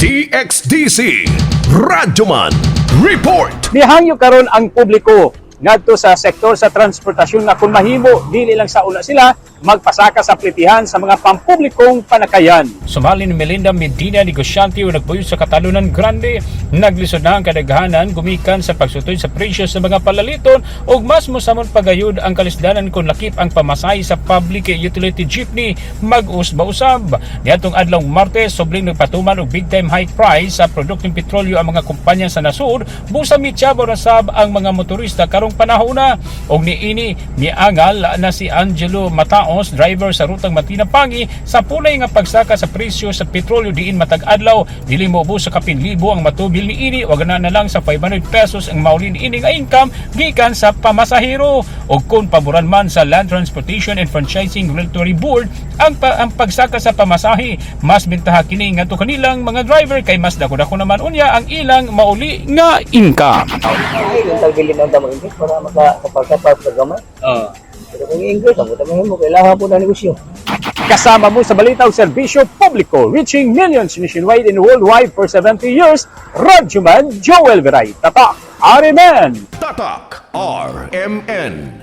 DXDC Radyoman Report. Mihangyo karon ang publiko ngadto sa sektor sa transportasyon nga kung mahimo dili lang sa una sila magpasaka sa plitihan sa mga pampublikong panakayan. Sumali ni Melinda Medina, negosyante o nagpuyo sa Catalunan Grande, naglisod na ang kadaghanan gumikan sa pagsutoy sa presyo sa mga palaliton ug mas mosamot pagayod ang kalisdanan kung lakip ang pamasahe sa public utility jeepney mag-usba usab. Niadtong adlaw Martes, sobling nagpatuman og big time high price sa produktong petrolyo ang mga kumpanya sa nasud, busa mitsabo ra sab ang mga motorista karong panahona. Og niini miangal na si Angelo Mataos, driver sa rutang Matina-Pangi, sa punay nga pagsaka sa presyo sa petrolyo diin matag adlaw dili moubos sa kapin libo ang matubil niini o gana na lang sa 500 pesos ang mauli niini nga income gikan sa pamasahero. Og kung paboran man sa Land Transportation and Franchising Regulatory Board ang pagsaka sa pamasahe, mas bentaha kini ngadto kanilang mga driver kay mas dako-dako naman unya ang ilang mauli nga income. Ay, kung tagbilin ang tamo English para makakapag-kapag gamay. Pero kung English, ang buta mo, kailangan po na negosyo. Kasama mo sa balita ug serbisyo publiko, reaching millions nationwide and worldwide for 70 years, Radyoman Joel Viray. Tatak, RMN! Tatak RMN.